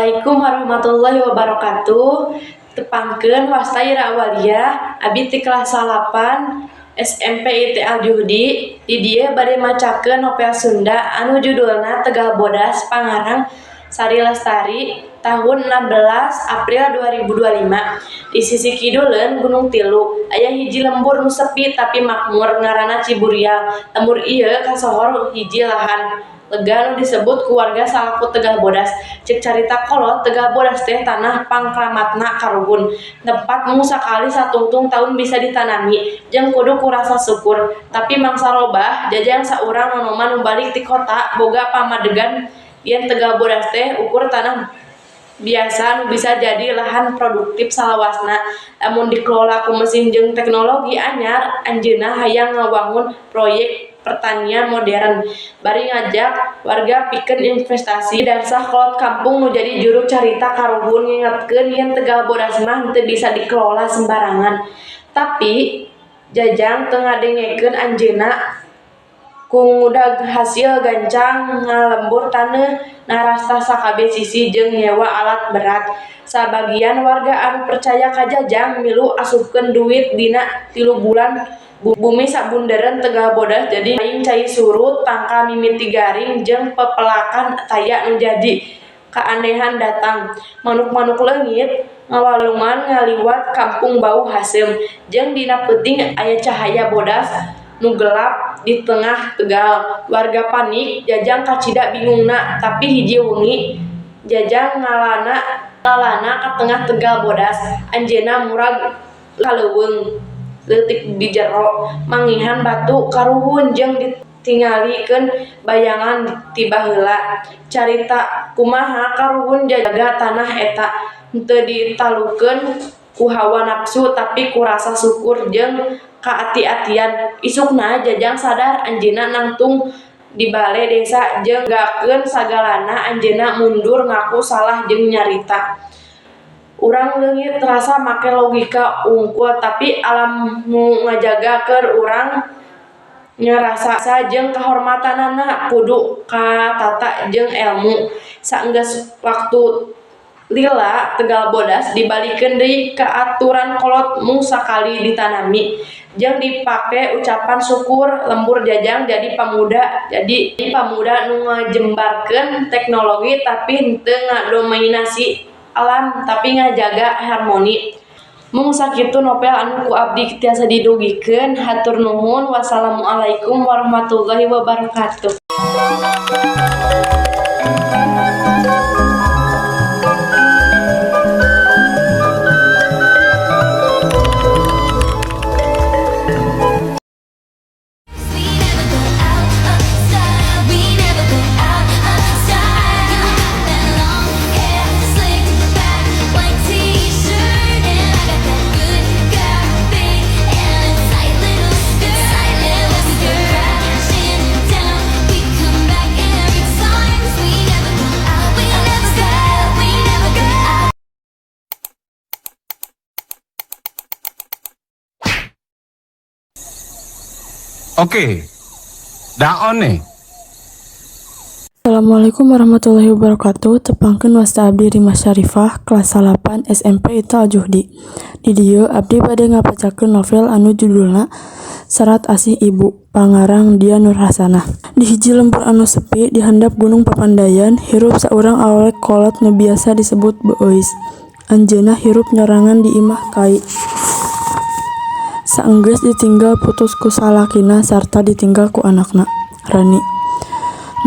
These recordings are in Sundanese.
Assalamualaikum warahmatullahi wabarakatuh. Tepangkeun, wasta Ira Awaliyah, abi ti kelas 8 SMP IT Al Juhdi. Di dieu bade macakeun novel Sunda anu judulna Tegal Bodas, pangarang Sari Lestari, tahun 16 April 2025. Di sisi kiduleun Gunung Tilu aya hiji lembur nu sepi tapi makmur, ngaranna Ciburial. Lembur ieu kasohor hiji lahan lega nu disebut ku warga salaku Tegal Bodas. Cek carita kolot, Tegal Bodas teh tanah pangkramatna karuhun, tempat mung sakali satungtung taun bisa ditanami jeung kudu ku rasa syukur. Tapi mangsa robah. Jajang, saurang nonoman nu balik ti kota, boga pamadegan yen Tegal Bodas teh ukur tanah biasa nu bisa jadi lahan produktif salawasna lamun dikelola ku mesin jeung teknologi anyar. Anjeunna hayang ngawangun proyek pertanian modern bari ngajak warga pikeun investasi. Darsah, kolot kampung nu jadi juru carita karuhun, ngingetkeun yen Tegal Bodas mah henteu bisa dikelola sembarangan. Tapi Jajang teu ngadengekeun. Anjeunna ku ngudag hasil gancang, ngalembur taneuh, narastah sakabeh sisi jeung nyewa alat berat. Sabagian warga anu percaya ka Jajang milu asupkeun duit. Dina 3 bulan, bumi sabundereun Tegal Bodas jadi lain. Cai surut, tangkal mimiti garing, jeung pepelakan taya nu jadi kaanehan datang. Manuk-manuk leungit ngawalungan ngaliwat, kampung bau haseum, jeung dina peuting aya cahaya bodas nu gelap di tengah tegal. Warga panik, Jajang kacida bingungna. Tapi hiji wengi Jajang ngalalana ka tengah Tegal Bodas. Anjeunna murag ka leuweung leutik di jero, manggihan batu karuhun jeung ditingalikeun bayangan ti baheula. Carita kumaha karuhun jaga tanah eta henteu ditalukeun ku hawa nafsu, tapi ku rasa syukur jeung kaati-atian. Isukna Jajang sadar anjeunna nangtung di bale desa jeung ngabegakeun sagalana. Anjeunna mundur, ngaku salah, jeung nyarita, "Urang leungit rasa make logika wungkul, tapi alam nu ngajaga keur urang nya. Rasa jeung kahormatanana kudu katata jeung elmu." Saenggeus waktu lila, Tegal Bodas dibalikeun deui ka aturan kolot, mung sakali ditanami jeung dipake ucapan syukur. Lembur Jajang jadi pamuda nu ngajembarkeun teknologi tapi henteu ngadominasi alam, tapi ngajaga harmoni. Mung sakitu novel anu ku abdi tiasa didugikeun. Hatur nuhun, wassalamualaikum warahmatullahi wabarakatuh. We never go out of style. We never go out of style. You got that long hair, slicked back, white t-shirt, and I got that good girl thing and a tight little skirt. And when we go crashing down, we come back every time. 'Cause we never go out we of style. We never go out. Oke, daon nih. Assalamualaikum warahmatullahi wabarakatuh. Tepangkeun, wasta abdi Rima Syarifah, kelas 8 SMP Ita Al Juhdi. Di dieu abdi bade ngabacakeun novel anu judulna Serat Asih Ibu, pangarang Dian Nurhasanah. Di hiji lembur anu sepi di handap Gunung Papandayan, hirup saurang awewe kolot nu biasa disebut Bu Euis. Anjeunna hirup nyorangan di imah kai saenggeus ditinggal putus ku salakina sarta ditinggal ku anakna, Rani.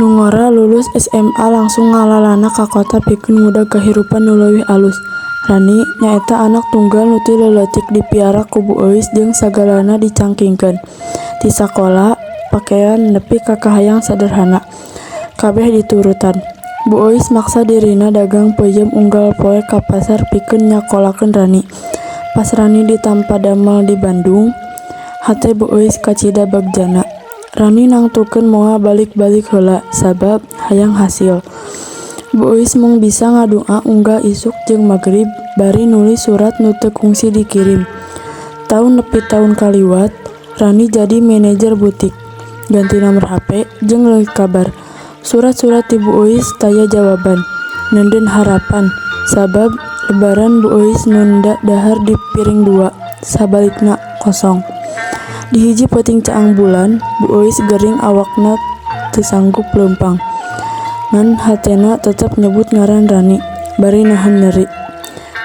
Nu ngora lulus SMA langsung ngalalana ka kota pikeun ngudag kahirupan nu leuwih alus. Rani nyaeta anak tunggal nu ti leuleutik dipiara ku Bu Euis jeung sagalana dicangkingkeun, ti sakola, pakean, nepi ka kahayang saderhana, kabeh diturutan. Bu Euis maksa dirina dagang peuyeum unggal poe ka pasar pikeun nyakolakeun Rani. Pas Rani ditampa damel di Bandung, hate Bu Euis kacida bagjana. Rani nangtukeun moal balik-balik heula sabab hayang hasil. Bu Euis mung bisa ngadua unggal isuk jeung magrib bari nulis surat nu teu kungsi dikirim. Taun nepi taun kaliwat, Rani jadi manajer butik, ganti nomor HP, jeung leungit kabar. Surat-surat ti Bu Euis taya jawaban. Neundeun harapan, sabab lebaran Bu Euis nunda dahar di piring dua, sabalikna kosong. Di hiji peuting caang bulan, Bu Euis gering awakna teu sanggup leumpang. Ngan hatena tetep nyebut ngaran Rani, bari nahan nyeri.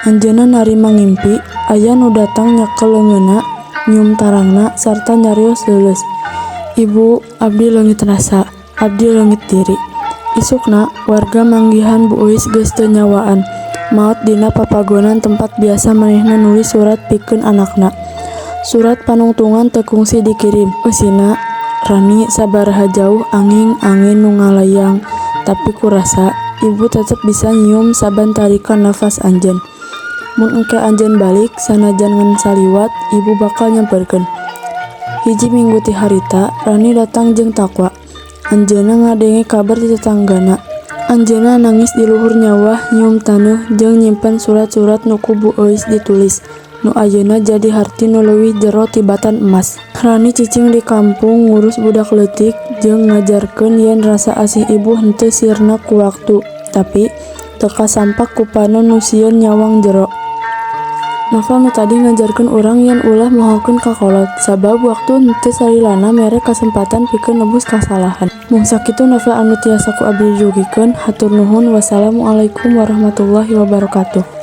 Anjeunna narima ngimpi, aya nu datang nyekel leungeunna, nyium tarangna, sarta nyarios leuleus. Ibu, abdi leungit rasa, abdi leungit diri. Isukna, warga manggihan Bu Euis geus teu nyawaan, maot dina papagonan tempat biasa manehna nulis surat pikeun anakna. Surat panungtungan teu kungsi dikirim, eusina, Rani sabaraha jauh anging-angin nu ngalayang, tapi kurasa, ibu tetep bisa nyium saban tarikan nafas anjeun. Mun engke anjeun balik, sanajan ngan saliwat, ibu bakal nyamperkeun. Hiji minggu ti harita, Rani datang jeung takwa. Anjeunna ngadenge kabar ti tetanggana. Anjeunna nangis di luhur nyawah nyium taneuh jeung nyimpen surat-surat nu ku Bu Euis ditulis, nu ayeuna jadi harti nu leuwih jero tibatan emas. Rani cicing di kampung ngurus budak leutik jeung ngajarkeun yen rasa asih ibu henteu sirna ku waktu, tapi teu kasampak ku panon nu sieun nyawang jero. Novel nu tadi ngajarkeun urang yen ulah mohokeun ka kolot, sabab waktu henteu salilana mere kasempatan pikeun nebus kasalahan. Mung sakitu novel anu tiasa ku abdi dugikeun, hatur nuhun, wassalamualaikum warahmatullahi wabarakatuh.